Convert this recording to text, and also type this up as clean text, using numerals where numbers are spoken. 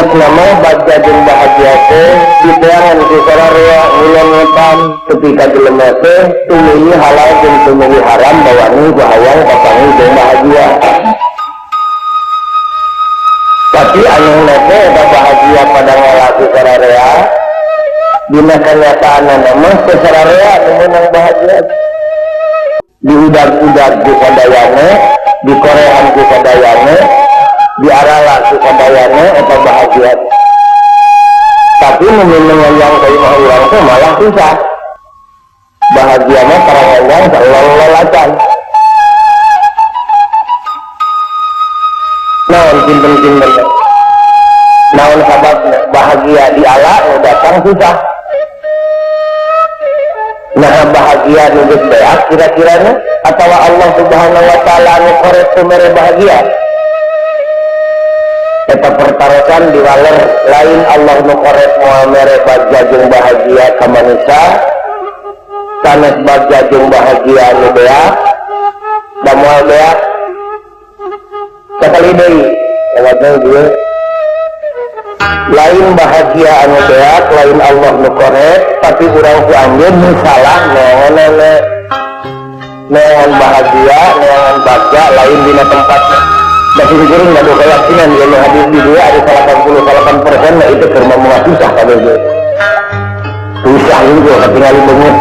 Sanes nama bagja jeung bahagia teh diteangan ku sararea ngulon ngetan ketika jelema teh tumili halal jeung tumili haram bawani ku hayang papanggih jeung bahagia. Tapi anu teh eta bahagia pada ngalah ku sararea, dina kenyataanna mah teu sararea nu meunang bahagia. Diudag-udag ku sadayana, dikorehan ku sadayana, diarala ku sadayana eta bahagia. Tapi nu yang ka imah urang teh malah susah. Bahagia mah karangan salololacan. Naon kinten-kinten, naon sababna bahagia di ala nu datang susah. Nah bahagia nu geus beak kira-kirana atawa Allah Subhanahu wa taala nu korek teu mere bahagia. Eta pertarosan diwaler lain Allah nu korek moal mere bagja jeung bahagia ka manusia, sanes bagja jeung bahagia nu beak da moal beak. Sakali deui lewatna dieu lain bahagia anu beak, lain Allah nu korek, tapi urang ku anjeun nu salah neanganna. Neangan bahagia, neangan bagja lain dina tempatna. Da kuring gaduh keyakinan ieu nu hadis di dieu ada 88% nah itu keur mah susah kabeh ge. Susah juga ketinggalan beungeut.